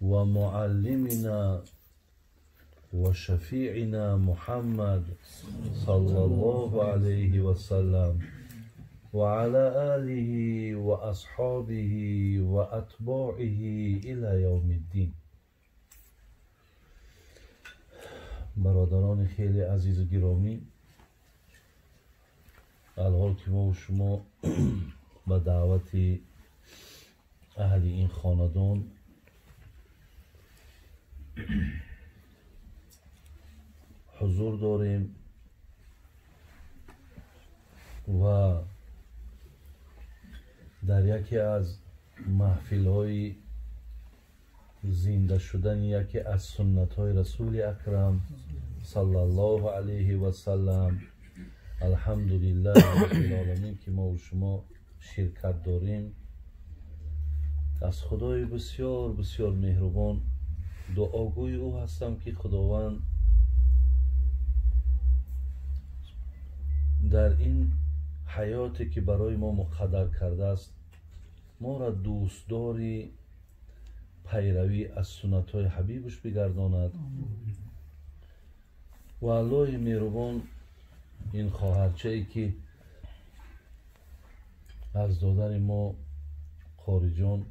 ومعلمنا وشفيعنا محمد صلى الله عليه وسلم وعلى آله وأصحابه وأتباعه إلى يوم الدين. برادران خیلی عزیز و گرامی، الحال که ما و شما به دعوت اهل این خاندان حضور داریم و در یکی از محفل‌های زنده شدن یکی از سنت‌های رسول اکرم صلی الله علیه و سلم، الحمدلله رب العالمین که ما و شما شرکت داریم. از خدای بسیار بسیار مهربان دعاگوی او هستم که خداوند در این حیاتی که برای ما مقدر کرده است ما را دوستداری پیروی از سنت‌های حبیبش بگرداند و الله مهربان این خواهرچه‌ای که از دادن ما خارجان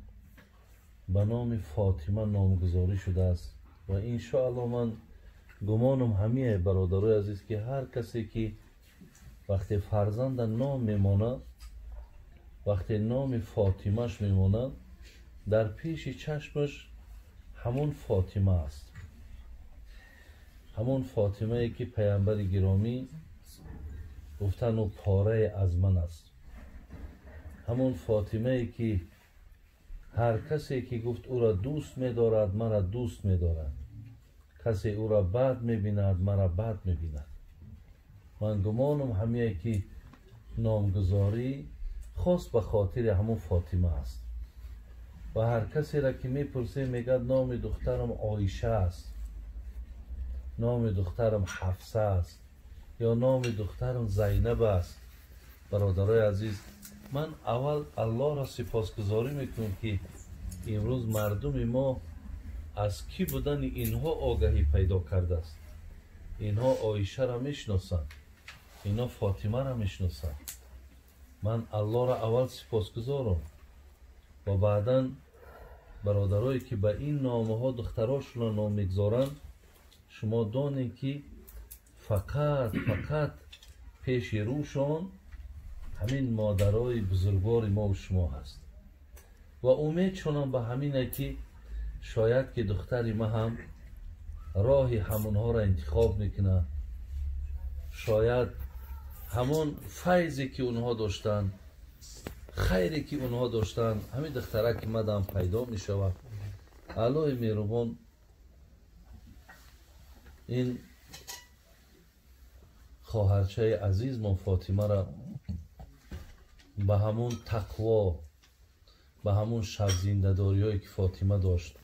به نام فاطمه نامگذاری شده است و انشاءالله من گمانم همه برادرای عزیز که هر کسی که وقتی فرزند نام میماند، وقتی نام فاطمهش میماند، در پیش چشمش همون فاطمه است، همون فاطمه ای که پیامبر گرامی گفتن او پاره از من است، همون فاطمه ای که هر کسی که گفت او را دوست می‌دارد مرا دوست می‌دارد، کسی او را بد می‌بیند مرا بد می‌بیند. من گمانم همه که نامگذاری خاص به خاطر همون فاطمه است و هر کسی را که میپرسه میگه نام دخترم عایشه است، نام دخترم حفصه است یا نام دخترم زینب است. برادرای عزیز، من اول الله را سپاسگزاری میکنم که امروز مردم ما از کی بودن اینها آگاهی پیدا کرده است. اینها عایشه را میشناسند، اینا فاطمه را میشناسند. من الله را اول سپاسگزارم و بعدا برادرایی که به این نامه ها دختراشون را نام میگذارند، شما دانید که فقط پیش روشان همین مادرای بزرگوار ما و شما هست و امید چونم به همینه که شاید که دختری ما هم راه همونها را انتخاب میکنه، شاید همون فیضی که اونها داشتن، خیری که اونها داشتن، همین دخترک مدام پیدا میشود. الله مهربان این خواهرچه عزیز ما فاطمه را به همون تقوا، به همون شب زنده‌داری‌هایی که فاطمه داشت،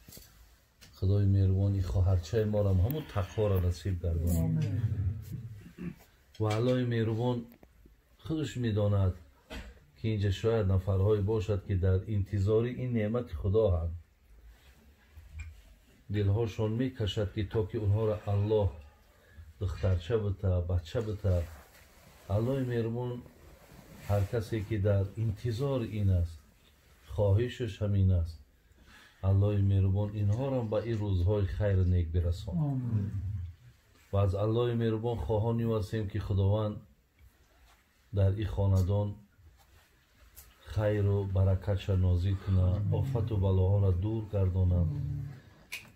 خدای مهربان این خواهرچه ما را همون تقوا را نصیب گرداند. و الله مهربان خودش میداند که اینجا شاید نفرهایی باشد که در انتظار این نعمت خدا هستند، دلهاشون میکشد که تا که اونها را الله دخترچه بته، بچه بته. الله مهربان هر کسی که در انتظار این است، خواهشش همین است، الله مهربان اینها را به این روزهای خیر نیک برسان. و از الله مهربان خواهانی هستیم که خداوند در این خاندان خیر و برکت را نازل کنه، آفت و بلاها را دور گرداند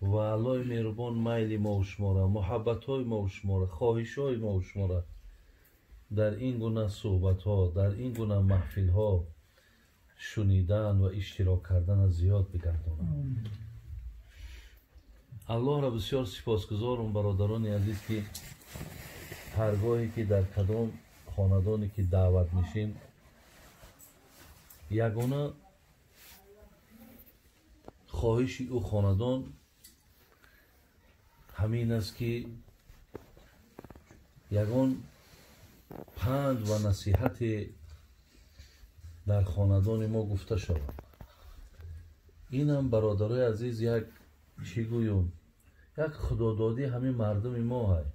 و الله مهربان میل ما و شما را، محبت های ما و شما را، خواهش های ما و شما را در این گونه صحبت ها، در این گونه محفل ها شنیدن و اشتراک کردن زیاد بگرداند. الله را بسیار سپاسگزارم برادران عزیز که هرگاهی که در کدام خاندانی که دعوت میشیم، یگانه خواهش او خاندان همین است که یگان پند و نصیحت дар хонадони мо гуфта шавад. Инам бародарои азиз, як чӣ гӯюм, як худододӣ ҳамин мардуми мо ҳай.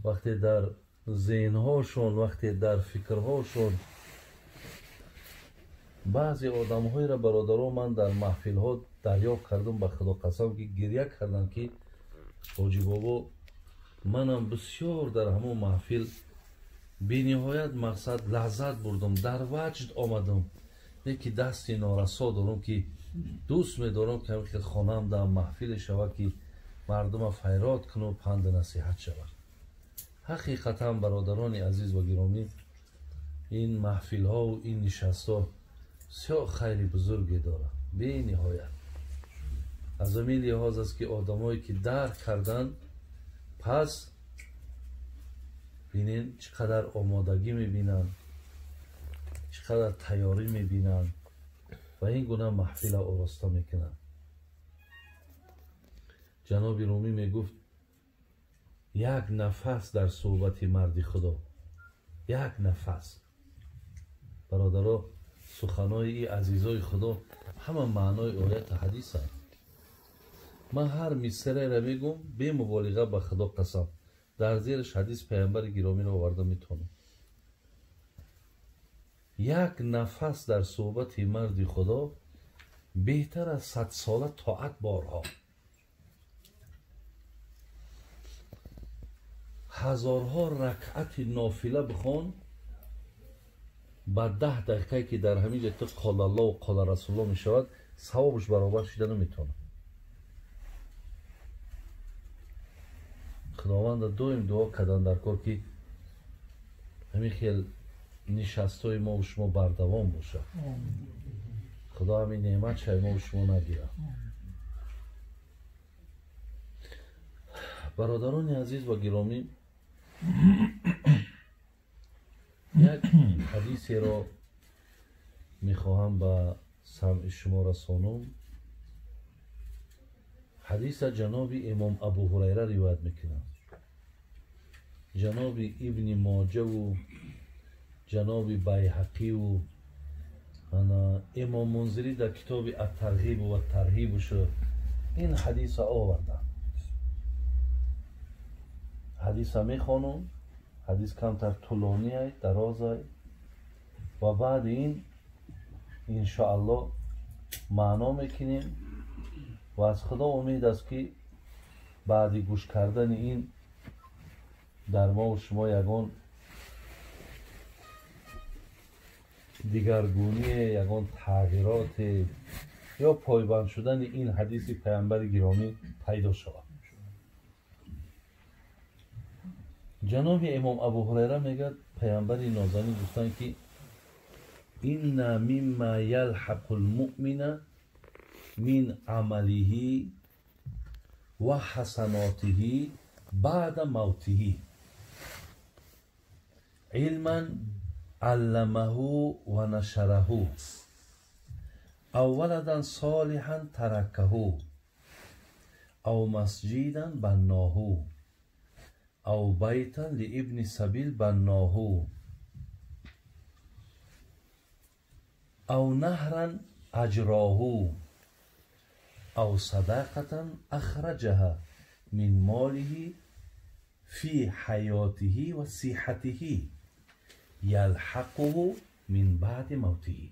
Вақте дар зеҳнҳошон, вақте дар фикрҳошон баъзе одамҳоеро, бародаро, ман дар маҳфилҳо дарёфт кардам, ба Худо қасам, ки гиря кардам, ки ҳоҷӣ бобо, манам бисёр дар ҳамон маҳфил бениҳоят мақсад лаззат бурдам, дар ваҷд омадам, не ки дасти норасо дорам, ки дӯст медорам, ки ҳамин хел хонаам дар маҳфиле шавад, ки мардума файрод куну панду насиҳат шавад. Ҳақиқатан, бародарони азиз ва гиромӣ, ин маҳфилҳову ин нишастҳо бисёр хайри бузурге дорад, бениҳоят. Аз ҳамин лиҳоз аст, ки одамое ки дарк карданд, пас бинен чӣ қадар омодагӣ мебинанд, чӣ қадар тайёрӣ мебинанд ва ин гуна маҳфила ороста мекунанд. Ҷаноби Румӣ мегуфт: як нафас дар суҳбати марди Худо, як нафас. Бародаро, суханои и азизои Худо ҳама маънои ояту ҳадисанд. Ман ҳар мисраеро мегӯм, бемуболиға, ба Худо қасам, дар зераш ҳадис паямбари гиромиро оварда метавонам. Як нафас дар суҳбати марди Худо беҳтар аз 100 сола тоат борҳо. Ҳазорҳо ракъати нофила бихон, ба 10 дақиқае ки дар ҳамин ҷо ту қолаллоҳу қола расулуллоҳ мешавад, савобаш баробар шида наметавонад. Худованда доим дуо кардан дар кор, ки ҳамин хел нишастҳои мову шумо бардавом бошад. Худо ҳамин неъмат шай мову шумо нагирад. Бародарони азиз ва гиромӣ, як ҳадисеро мехоҳам ба самъи шумо расонум. Ҳадиса ҷаноби имом Абу Ҳурайра ривоят мекунад. Ҷаноби Ибни Моҷаву ҷаноби Байҳақиву имом Мунзирӣ дар китоби Аттарғибу ва Тарҳибушу ин ҳадиса оварданд. Ҳадиса мехонум, ҳадис камтар тӯлониай, дарозай, ва баъди ин иншоаллоҳ маъно мекунем ва аз Худо умед аст, ки баъди гӯш кардани ин дар мову шумо ягон дигаргуние, ягон тағйироте ё пойбанд шудани ин ҳадиси паямбари гиромӣ пайдо шавад. Ҷаноби имом Абу Ҳурайра мегӯяд: паямбари нозанин гуфтанд, ки инна мимма ялҳақу лмуъмина мин амалиҳи ва ҳасанотиҳи баъда мавтиҳи илман алламаҳу ва нашараҳу ав валадан солиҳан таракаҳу ав масҷидан банноҳу ав байтан лиибни сабил банноҳу ав наҳран аҷроҳу ав садақатан ахраҷаҳа мин молиҳи фи ҳаётиҳи ва сиҳатиҳи ялҳақуҳу мин баъди мавтиҳи.